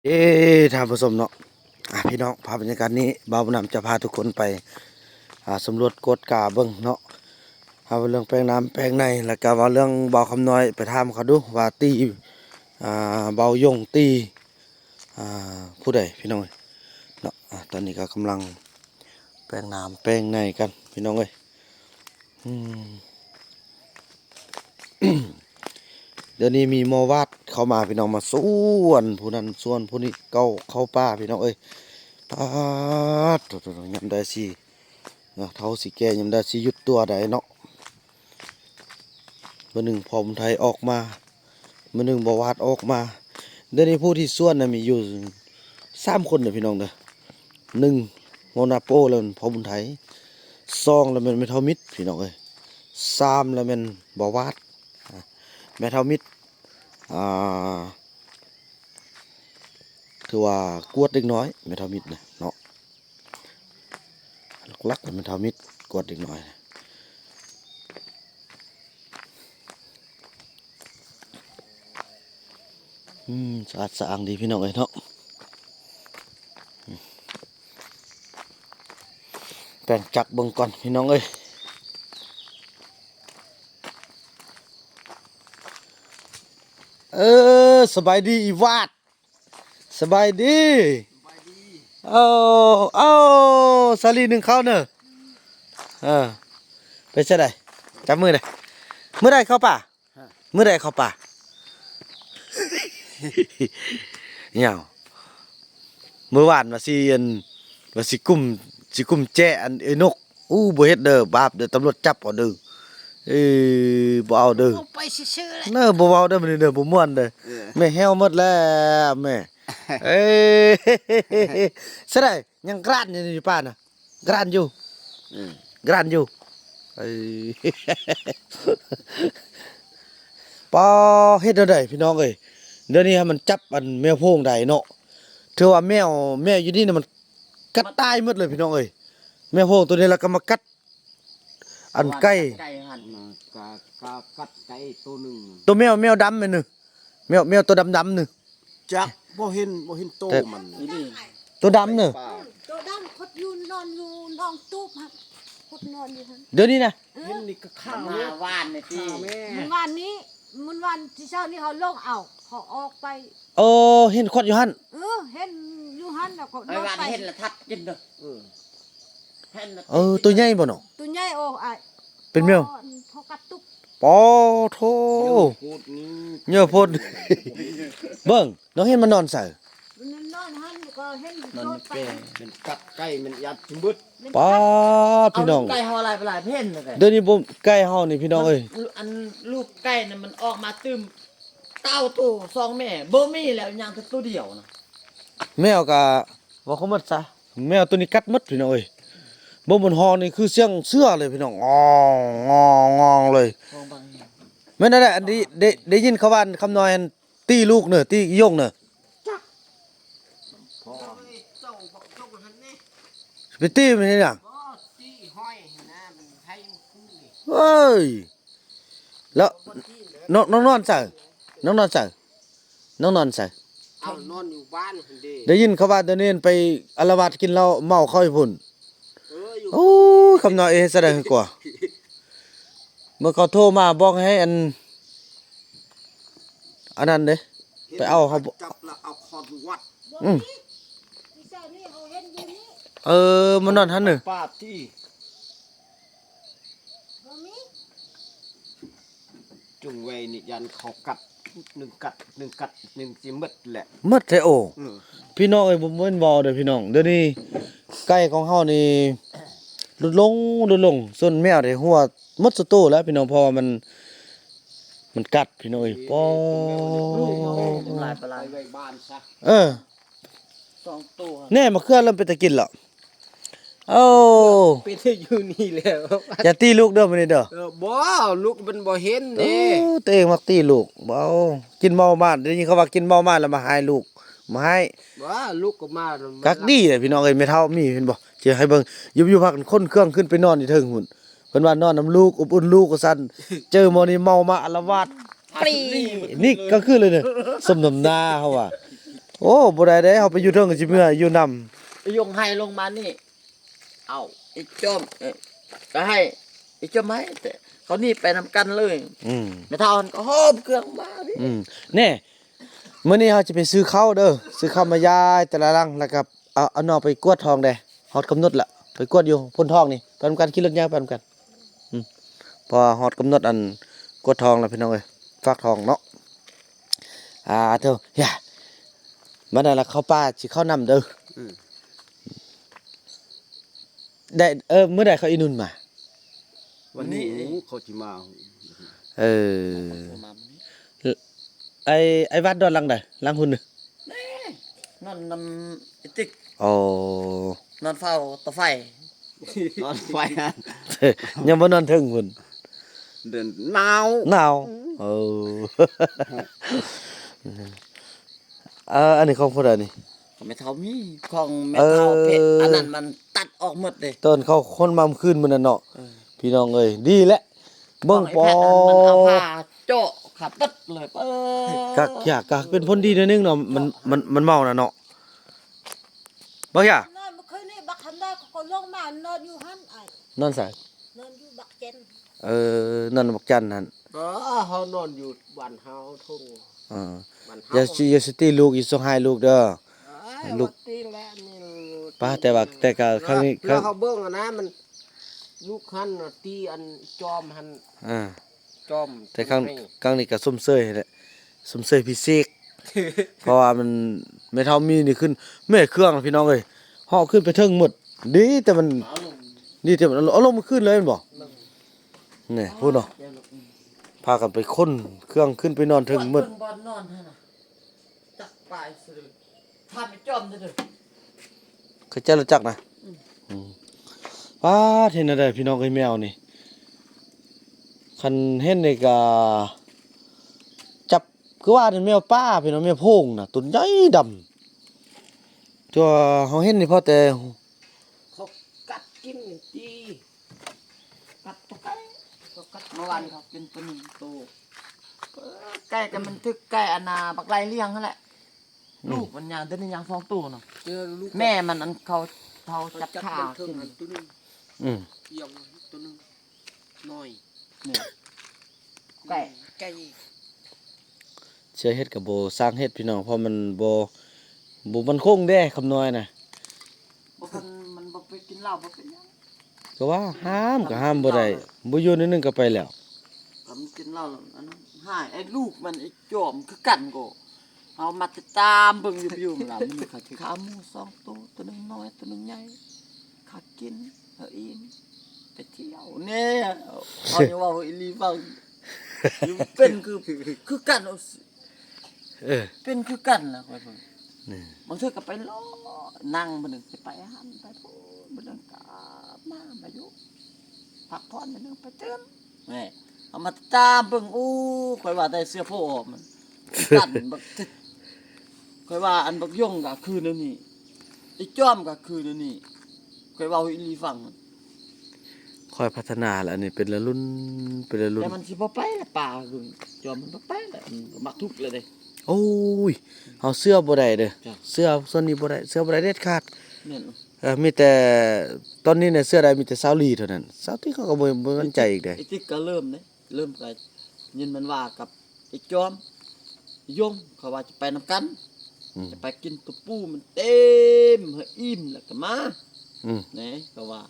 ເອີ ທ່ານຜູ້ຊົມເນາະ ອ່າ ພີ່ນ້ອງ ພາບບັນຍາກາດນີ້ ບ່າວບຸນນຳຈະພາທຸກຄົນໄປ ອ່າ ສຳຫຼວດກວດກາເບິ່ງເນາະ ອ່າ ເວົ້າເລື່ອງແປງນ້ຳແປງໃນ ແລ້ວກະເວົ້າເລື່ອງບ່າວຄຳນ້ອຍ ໄປຖາມເຂົາດູວ່າຕີ ອ່າ ບ່າວຢົງຕີ ອ່າ ຜູ້ໃດ ພີ່ນ້ອງເອີຍເນາະ. ອ່າ ຕອນນີ້ກໍກຳລັງແປງນ້ຳແປງໃນກັນ ພີ່ນ້ອງເອີຍ ອືມ. ດຽວນີ້ມີໝໍວາດເຂົ້າມາ ພີ່ນ້ອງ ມາສວນຜູ້ນັ້ນສວນຜູ້ນີ້ ເຂົ້າ ເຂົ້າປ່າ ພີ່ນ້ອງເອີຍ. ປາດໂທ້ໆ ຍາມໃດຊິເຖົ້າຊິແກ່ ຍາມໃດຊິຢຸດຕົວໄດ້ເນາະ. ມື້ໜຶ່ງພໍ່ບຸນໄທອອກມາ ມື້ໜຶ່ງບ່າວວາດອອກມາ. ດຽວນີ້ຜູ້ທີ່ສວນນະມີຢູ່ສາມຄົນເດີ ພີ່ນ້ອງເດີ. ໜຶ່ງ ຫົວໜ້າໂປ້ ແລ້ວແມ່ນພໍ່ບຸນໄທ, ສອງ ແລ້ວແມ່ນແມ່ເຖົ້າມິດ ພີ່ນ້ອງເອີຍ, ສາມ ແລ້ວແມ່ນບ່າວວາດ. ແມ່ເຖົ້າມິດ ອ່າ ຖືວ່າກວດເດັກນ້ອຍ ແມ່ເຖົ້າມິດນະເນາະ. ຫຼັກໆ ແມ່ນເຖົ້າມິດກວດເດັກນ້ອຍ. ອືມ ສະອາດສະອ້າງດີ ພີ່ນ້ອງເອີຍເນາະ. ແປງຈັກເບິ່ງກ່ອນ ພີ່ນ້ອງເອີຍ. ເອີ ສະບາຍດີອີວາດ. ສະບາຍດີ. ສະບາຍດີ. ເອົາ ເອົາ ສາລີໜຶ້ງເຂົ້າເນີ. ເອີ ເປັນຈັ່ງໃດ? ຈັບມືເດີ. ມື້ໃດເຂົ້າປ່າ? ຮະ? ມື້ໃດເຂົ້າປ່າ? ຫຍັງ? ມື້ວານວ່າຊິ ອັນ ວ່າຊິກຸມ ຊິກຸມແຈອັນ ເອີ ນົກ. ອູ້ ບໍ່ເຮັດເດີ ບາບເດີ ຕຳຫຼວດຈັບເອົາເດີ. ເອີ ບໍ່ເອົາເດີ ເອົາໄປຊື່ໆແຫຼະ. ເນີ ບໍ່ເວົ້າເດີ ມື້ນີ້ເດີ ບໍ່ມ່ວນເດີ. ເອີ ແມ່ແຫ້ວໝົດແລ້ວແມ່. ເອີ ສະໃດ ຍັງກຣານຢູ່ນີ້ ຢູ່ປ່ານະ ກຣານຢູ່. ເອີ ກຣານຢູ່. ເອີ ປາ ເຮັດແນວໃດ ພີ່ນ້ອງເອີຍ? ດຽວນີ້ໃຫ້ມັນຈັບອັນແມວໂພງໄດ້ເນາະ. ຖືວ່າແມວ ແມວຢູ່ນີ້ນະ ມັນກັດຕາຍໝົດເລີຍ ພີ່ນ້ອງເອີຍ. ແມວໂພງໂຕນີ້ລະກະມາກັດ ອັນໄກ່ ກັດໄກ່ຫັ້ນ ກະ ກະກັດໄກ່ໂຕໜຶ່ງ. ໂຕແມວ ແມວດຳແມ່ນໜຶ່ງ ແມວ ແມວໂຕດຳໆໜຶ່ງ. ຈັກ ບໍ່ເຫັນ ບໍ່ເຫັນໂຕມັນ. ໂຕດຳເນີ ໂຕດຳ ຄົດຢູ່ ນອນຢູ່ໜອງຕູບຫັ້ນ ຄົດນອນຢູ່ຫັ້ນ. ດຽວນີ້ນະ ເອີ ເຫັນນີ້ກະຂາວ ມາວານນີ້ຕິ ຂາວແມ່. ມື້ວານນີ້ ມື້ວານທີ່ເຊົ້ານີ້ເຮົາລົງເອົາ ເຂົາອອກໄປ. ເອີ ເຫັນຄົດຢູ່ຫັ້ນ. ເອີ ເຫັນຢູ່ຫັ້ນ ແລ້ວກໍ ໄປວານ ເຫັນລະທັດກິນເດີ. ເອີ ເອີ ໂຕໃຫຍ່ບໍ່ນ້ອງ? ໂຕໃຫຍ່. ໂອ້ ອ້າຍ ເປັນແມວ ພໍກັດຕຸກ. ປາໂທ ເຍີໂພດນີ້ ເຍີໂພດ. ເບິ່ງ ນ້ອງເຫັນມັນນອນໃສ? ມັນນອນຫັ້ນ ກໍເຫັນ ມັນໂດດໄປ ເປັນກັດໄກ່ ມັນຍັດໝົດ. ປາ ພີ່ນ້ອງ ໄກ່ເຮົາຫຼາຍໄປຫຼາຍເຫັນ. ດຽວນີ້ບໍ່ ໄກ່ເຮົານີ້ ພີ່ນ້ອງເອີຍ ອັນລູກໄກ່ນະ ມັນອອກມາຕື່ມ ເຕົ້າໂຕສອງແມ່ ບໍ່ມີແລ້ວ ຍັງແຕ່ໂຕດຽວນະ. ແມວກະເວົ້າຄວາມໝົດຊະ ແມວໂຕນີ້ກັດໝົດ ພີ່ນ້ອງເອີຍ. ເບິ່ງມັນຮ້ອງນີ້ຄືສຽງເສືອເລີຍ ພີ່ນ້ອງ ງອງ ງອງ ງອງເລີຍ. ແມ່ນແຫຼະ ອັນນີ້ ໄດ້ ໄດ້ຍິນເຂົາວ່າຄຳນ້ອຍຫັ້ນ ຕີລູກເນີ ຕີອີ່ຢົງເນີ. ໄປຕີມັນເຮັດຫຍັງ? ເອີຍ ແລ້ວນ້ອງ ນ້ອງນອນໃສ? ນ້ອງນອນໃສ? ນ້ອງນອນໃສ? ເອົາ ນອນຢູ່ບ້ານພຸ້ນເດ. ໄດ້ຍິນເຂົາວ່າດຽວນີ້ໄປອາລະວາດກິນເຫຼົ້າເມົາເຂົ້າຢູ່ພຸ້ນ. ເອີ ຢູ່ ໂອ້ຍ ຄຳນ້ອຍເອີຍ ເຮັດຈັ່ງໃດກວ່າ. ເມື່ອເຂົາໂທມາບອກໃຫ້ອັນ ອັນນັ້ນເດ້ ເຮັດ ໄປເອົາເຂົາ ຈັບແລ້ວເອົາຄອນວັດ. ອືມ ເອີ ມານອນຫັ້ນເນີ ປາດຕິ. ຈຸງໄວ້ນີ້ ຢ້ານເຂົາກັດ ໜຶ່ງກັດ ໜຶ່ງກັດ ໜຶ່ງຊິໝົດແຫຼະ ໝົດແທ້. ໂອ້ ອືມ ພີ່ນ້ອງເອີຍ ບໍ່ແມ່ນເວົ້າເດີພີ່ນ້ອງ. ດຽວນີ້ໄກ່ຂອງເຮົານີ້ ຫຼຸດລົງ ຫຼຸດລົງ. ສ່ວນແມວໄດ້ຫົວໝົດສູ່ໂຕແລ້ວພີ່ນ້ອງ ເພາະວ່າມັນ ມັນກັດພີ່ນ້ອງເອີຍ. ເອີ ປາ ເປັນແມວ ເປັນແມວ ທຳລາຍປາລາຍໄວ້ບ້ານຊະ. ເອີ ສອງໂຕ ແນ່ ມະເຂືອເລີ່ມເປັນຕາກິນແລ້ວ. ໂອ້ ເປັນຢູ່ນີ້ແລ້ວ. ຢ່າຕີລູກເດີມື້ນີ້ເດີ. ເອີ ບໍ່ ລູກມັນບໍ່ເຫັນເດ້. ໂອ້ ຕົວເອງມັກຕີລູກ. ບໍ່ ກິນເມົາມາ ໄດ້ຍິນເຂົາວ່າກິນເມົາມາແລ້ວມາຫາຍລູກ ມາຫາຍ. ບໍ່ ລູກກໍມາ ກັກດີເດ້ພີ່ນ້ອງເອີຍ. ແມ່ເຖົ້າມີເຫັນບໍ່ ຊິໃຫ້ເບິ່ງ ຢູ່ ຢູ່ພາກັນຂົນເຄື່ອງຂຶ້ນໄປນອນຢູ່ເທິງພຸ້ນ. ເພິ່ນວ່ານອນນຳລູກ ອົບອຸ່ນລູກວ່າຊັ້ນ. ເຈີໝໍນີ້ເມົາມາອາລະວາດ ປຣີ ນີ້ກາງຄືນເລີຍເນີ. ສົມນ້ຳໜ້າເຮົາວ່າ ໂອ້ ບໍ່ໄດ້ເດ້ ເຮົາໄປຢູ່ເທິງກໍຊິເມື່ອຢູ່ນຳ. ຍົງໄຫ້ລົງມານີ້ ເອົາ ອີຈອມ ເອີ ກໍໃຫ້ອີຈອມໃຫ້ ແຕ່ເຂົາໜີໄປນຳກັນເລີຍ. ອືມ ແມ່ເຖົ້າຫັ້ນກໍຫອບເຄື່ອງມານີ້. ອືມ ແນ່ ມື້ນີ້ເຮົາຈະໄປຊື້ເຂົ້າເດີ ຊື້ເຂົ້າມາຢາຍແຕ່ລະຫຼັງ ແລ້ວກໍ ເອົາ ເອົານ້ອງໄປກວດທ້ອງແດ່ ຮອດກຳນົດລະ ໄປກວດຢູ່ໂພນທອງນີ້ ໄປນຳກັນ ຂີ່ລົດໃຫຍ່ໄປນຳກັນ. ອືມ ເພາະວ່າຮອດກຳນົດອັນກວດທ້ອງແລ້ວພີ່ນ້ອງເອີຍ ຝາກທ້ອງເນາະ. ອ່າ ໂທ້ ຢ່າ ບັດນັ້ນລະເຂົ້າປ່າຊິເຂົ້ານຳເດີ. ອືມ ໄດ້ ເອີ ມື້ໃດເຂົາອີນຸນມາ? ວັນນີ້ ວັນນີ້ ເຂົາຊິມາ. ເອີ ເຂົາມາມື້ນີ້ ໄອ້ ໄອ້ວັດນອນຫຼັງໃດ? ຫຼັງຫຸ່ນນີ້ ແນ່ ນອນນຳອີຕິກ. ອໍ ນອນເຝົ້າເຕົາໄຟ. ນອນໄຟ ຍັງບໍ່ນອນເທິງພຸ້ນ ເດີນໜາວ ໜາວ. ອືມ ເອີ ເອີ ອັນນີ້ຂອງຜູ້ໃດນີ້? ຂອງແມ່ເຖົ້າມີ ຂອງແມ່ເຖົ້າ ເອີ ເພະ ອັນນັ້ນມັນຕັດອອກໝົດເດ້ ຕອນເຂົາຄົ້ນມາມື້ຄືນມື້ນັ້ນເນາະ. ເອີ ພີ່ນ້ອງເອີຍ ດີແຫຼະ ເບິ່ງ ຂອງໄອ້ແພດນັ້ນມັນເອົາ ອໍ ຜ້າເຈາະຂາດເບິດເລີຍ. ເອີ ກະ ກະເປັນຜົນດີໜ້ອຍໜຶ່ງເນາະ ມັນ ມັນ ມັນເມົານະເນາະ. ບັກຢາ ນອນມື້ຄືນນີ້ ບັກຄຳນ້ອຍເຂົາກໍລົງມານອນຢູ່ຫັ້ນ. ອ້າຍ ນອນໃສ? ນອນຢູ່ບັກຈັນ. ເອີ ນອນບັກຈັນຫັ້ນ. ເອີ ເຮົານອນຢູ່ບ້ານເຮົາທົ່ງ. ເອີ ບ້ານເຮົາ ຢ່າຊິ ຢ່າຊິຕີລູກ ຢ່າສົ່ງຮ້າຍລູກເດີ. ເອີຍ ລູກ ບໍ່ຕີແຫຼະນີ້ ປ້າ ແຕ່ວ່າ ແຕ່ກະຄັ້ງນີ້ ແລ້ວເຮົາເບິ່ງຫັ້ນນະ ມັນ ລູກຫັ້ນນະ ຕີອັນຈອມຫັ້ນ. ອ່າ ຈອມ ແຕ່ຄັ້ງ ຄັ້ງນີ້ກໍຊົມເຊີຍແຫຼະ ຊົມເຊີຍພິເສດ ເພາະວ່າມັນ ແມ່ເຖົ້າມີນີ້ຂຶ້ນ ແມ່ເຄື່ອງພີ່ນ້ອງເອີຍ ເຫາະຂຶ້ນໄປເທິງໝົດ. ດີແຕ່ມັນ ດີແຕ່ມັນເອົາລົງມາຄືນເລີຍແມ່ນບໍ່? ນີ້ພຸ້ນເນາະ ພາກັນໄປຂົນເຄື່ອງຂຶ້ນໄປນອນເທິງໝົດ. ເບິ່ງບ່ອນນອນຫັ້ນນະ ຈັກປາຍສະເດີ ຖາມໄອ້ຈອມເດີ. ເຂົາເຈົ້າຮູ້ຈັກນະ. ອືມ ອືມ ປາດ ເຫັນແນວໃດພີ່ນ້ອງເອີຍ ແມວນີ້ ຄັນເຫັນນີ້ກະຈັບ ຄືວ່າແມ່ນແມວປ່າພີ່ນ້ອງ ແມວໂພງນະ ຕົວໃຫຍ່ດຳ. ແຕ່ວ່າເຮົາເຫັນນີ້ພໍແຕ່ ເຂົາກັດກິນຕີ ກັດຕົວໄກ່ ເຂົາກັດ ເມື່ອວານເຂົາກິນຕົວໜຶ່ງໂຕ. ເອີ ໄກ່ກໍມັນຖືກໄກ່ອັນນ່າ ບັກໄລ່ລ້ຽງຫັ້ນແຫຼະ. ອືມ ລູກມັນຍ່າງ ດຽວນີ້ຍ່າງສອງໂຕເນາະ. ເອີ ລູກ ແມ່ມັນອັນເຂົາ ເຂົາຈັບຂາກິນ ຕົວໜຶ່ງ. ອືມ ອຽງຕົວໜຶ່ງ ນ້ອຍ ນີ້ ໄກ່ ໄກ່. ເຊື່ອເຮັດກໍບໍ່ຊ່າງເຮັດພີ່ນ້ອງ ເພາະມັນບໍ່ ບໍ່ໝັ້ນຄົງເດ້ ຄຳນ້ອຍນະ. ບໍ່ ຄັນມັນບໍ່ໄປກິນເຫຼົ້າບໍ່ເປັນຫຍັງ. ກໍວ່າຫ້າມກໍຫ້າມບໍ່ໄດ້ ບໍ່ຢູ່ໜ້ອຍໜຶ່ງກໍໄປແລ້ວ. ຄັນກິນເຫຼົ້າອັນນັ້ນຫາຍ. ໄອ້ລູກມັນໄອ້ຈອມຄືກັນກໍ ເຮົາມາຕິດຕາມເບິ່ງຢູ່ ຢູ່ລາວ ມັນຂາຍ ຂາໝູສອງໂຕ ໂຕໜຶ່ງນ້ອຍ ໂຕໜຶ່ງໃຫຍ່ ຂາກິນ ເຮົາອີ່ມ ໄປທ່ຽວແນ່. ເຮົາຍັງເວົ້າອີ່ຫຼີຟັງ ຢູ່ເປັນຄື ຄືກັນ. ເອີ ເປັນຄືກັນລະຂ້ອຍເບິ່ງ. ນີ້ ບາງເທື່ອກໍໄປເລາະ ນັ່ງ ບາດໜຶ່ງຊິໄປຫັ້ນໄປພຸ້ນ ບາດໜຶ່ງກໍມາ ມາຢູ່ ພັກຜ່ອນ ບາດໜຶ່ງໄປຕື່ມ. ແມ່ ເອົາມາຕາມເບິ່ງ ໂອ້ ຂ້ອຍວ່າໄດ້ເສື້ອໂພອອກມັນ ກັນບັກ ຂ້ອຍວ່າອັນບັກຢົງກໍຄືແນວນີ້ ໄອ້ຈອມກໍຄືແນວນີ້ ຂ້ອຍເວົ້າອີ່ຫຼີຟັງ. ຄ່ອຍພັດທະນາລະ ອັນນີ້ເປັນລະລຸ້ນ ເປັນລະລຸ້ນ. ແຕ່ມັນຊິບໍ່ໄປລະ ປ່າເບິ່ງ ຈອມມັນບໍ່ໄປລະ ມັນກໍມັກທຸກລະເດ້. ໂອ້ຍ ເຮົາເຊື່ອບໍ່ໄດ້ເດີ ເຊື່ອສ່ວນນີ້ບໍ່ໄດ້ ເຊື່ອບໍ່ໄດ້ເດັດຂາດ. ແມ່ນ ເອີ ມີແຕ່ຕອນນີ້ນະ ເຊື່ອໄດ້ມີແຕ່ຊາວລີເທົ່ານັ້ນ ຊາວຕີເຂົາກໍບໍ່ ບໍ່ໝັ້ນໃຈອີກເດ້. ໄອ້ຕິກກໍເລີ່ມເດ້ ເລີ່ມໄປ ຍິນມັນວ່າກັບໄອ້ຈອມ ຢົງ ເຂົາວ່າຈະໄປນຳກັນ ອືມ ຈະໄປກິນຕົວປູມັນເຕັມໃຫ້ອີ່ມແລ້ວກໍມາ ອືມ ແນ່ ເຂົາວ່າ.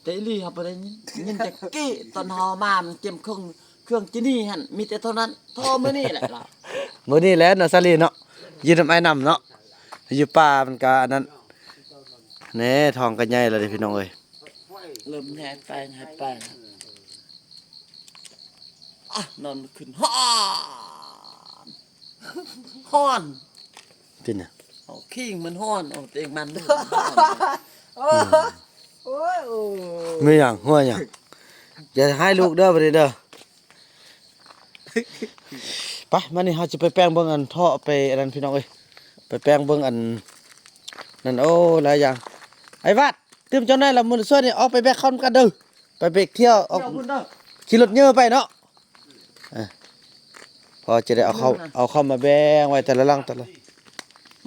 ແຕ່ອີ່ຫຼີເຮົາບໍ່ໄດ້ຍິນ ຍິນແຕ່ກີ້ ຕອນເຮົາມາມັນເກັບເຄື່ອງ ເຄື່ອງຈີນີ້ຫັ້ນ ມີແຕ່ເທົ່ານັ້ນ ທໍ່ມື້ນີ້ແຫຼະລະ ມື້ນີ້ແຫຼະເນາະ ສາລີເນາະ ຢູ່ນຳອ້າຍນຳເນາະ ຢູ່ປ່າມັນກະອັນນັ້ນ. ແນ່ ທ້ອງກໍໃຫຍ່ແລ້ວເດ້ພີ່ນ້ອງເອີຍ ເລີ່ມໃຫຍ່ໄປ ໃຫຍ່ໄປ. ອ່ະ ນອນມື້ຄືນຮ້ອນ ຮ້ອນ ເປັນຫຍັງ? ເອົາຄີງມັນຮ້ອນ ເອົາເຕີງມັນຮ້ອນ. ໂອ້ຍ ໂອ້ຍ ແມ່ນຫຍັງ? ຫົວຫຍັງ? ຢ່າໃຫ້ລູກເດີ ບາດນີ້ເດີ. ໄປ ມານີ້ເຮົາຊິໄປແປງເບິ່ງອັນທໍ່ ໄປອັນນັ້ນພີ່ນ້ອງເອີຍ ໄປແປງເບິ່ງອັນນັ້ນ. ໂອ້ ຫຼາຍຢ່າງ. ໄອ້ວັດ ຕື່ມເຈົ້າໜ້ອຍລະ ມື້ສວຍນີ້ອອກໄປແບກເຂົ້ານຳກັນເດີ ໄປແບກຖ້ຽວ ອອກ ເຈົ້າພຸ້ນເດີ ຂີ່ລົດເຍີໄປເນາະ. ເອີ ພໍຈະໄດ້ເອົາເຂົ້າ ເອົາເຂົ້າມາແບ່ງໄວ້ແຕ່ລະຫຼັງ ແຕ່ລະ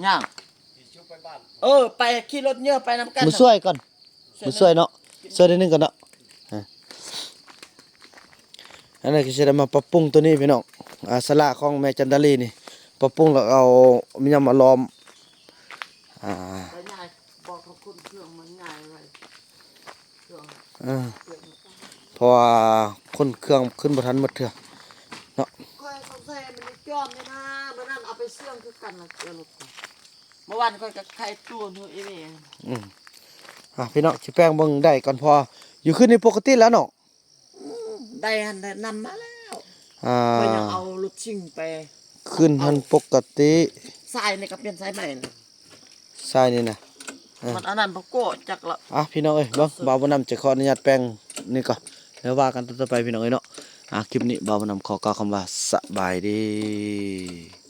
ຍ່າງ ເອີ ໄປຂີ່ລົດເຍອະໄປນຳກັນ ມາຊ່ວຍກ່ອນ ມາຊ່ວຍເນາະ ຊ່ວຍໜ້ອຍໜຶ່ງກ່ອນເນາະ. ອ່າ ອັນນີ້ກໍຊິໄດ້ມາປັບປຸງໂຕນີ້ພີ່ນ້ອງ ອ່າ ສາລາຂອງແມ່ຈັນດາລີນີ້ ປັບປຸງແລ້ວເອົາມີຫຍັງມາລ້ອມ ອ່າ ໄປງ່າຍ ບອກເຂົາຂົນເຄື່ອງມາງ່າຍໄວ ເອີ ເພາະວ່າຂົນເຄື່ອງຂຶ້ນບໍ່ທັນໝົດເທື່ອເນາະ. ຂ້ອຍຕ້ອງໃສ່ມັນຈອມນີ້ນະ ມື້ນັ້ນເອົາໄປເຊື່ອງຄືກັນນະ ເອີ ລົດ ເມື່ອວານຂ້ອຍກໍໄຂຕົວຢູ່ອີເມ. ອືມ ອ່າ ພີ່ນ້ອງ ຊິແປງເບິ່ງໄດ້ກ່ອນ ເພາະຢູ່ຄືນນີ້ປົກກະຕິແລ້ວເນາະ. ອືມ ໄດ້ຫັ້ນ ໄດ້ນຳມາແລ້ວ ອ່າ ຂ້ອຍຍັງເອົາລົດຊິງໄປ ຄືນຫັ້ນປົກກະຕິ ສາຍນີ້ກໍປ່ຽນສາຍໃໝ່ ສາຍນີ້ນະ ເອີ ມັນອັນນັ້ນບໍ່ກໍຈັກລະ. ອ່ະ ພີ່ນ້ອງເອີຍ ເບິ່ງ ບ່າວບຸນນຳຈະຂໍອະນຸຍາດແປງນີ້ກ່ອນ ແລ້ວວ່າກັນຕໍ່ໄປພີ່ນ້ອງເອີຍເນາະ. ອ່າ ຄລິບນີ້ບ່າວບຸນນຳຂໍກ່າວຄຳວ່າສະບາຍດີ.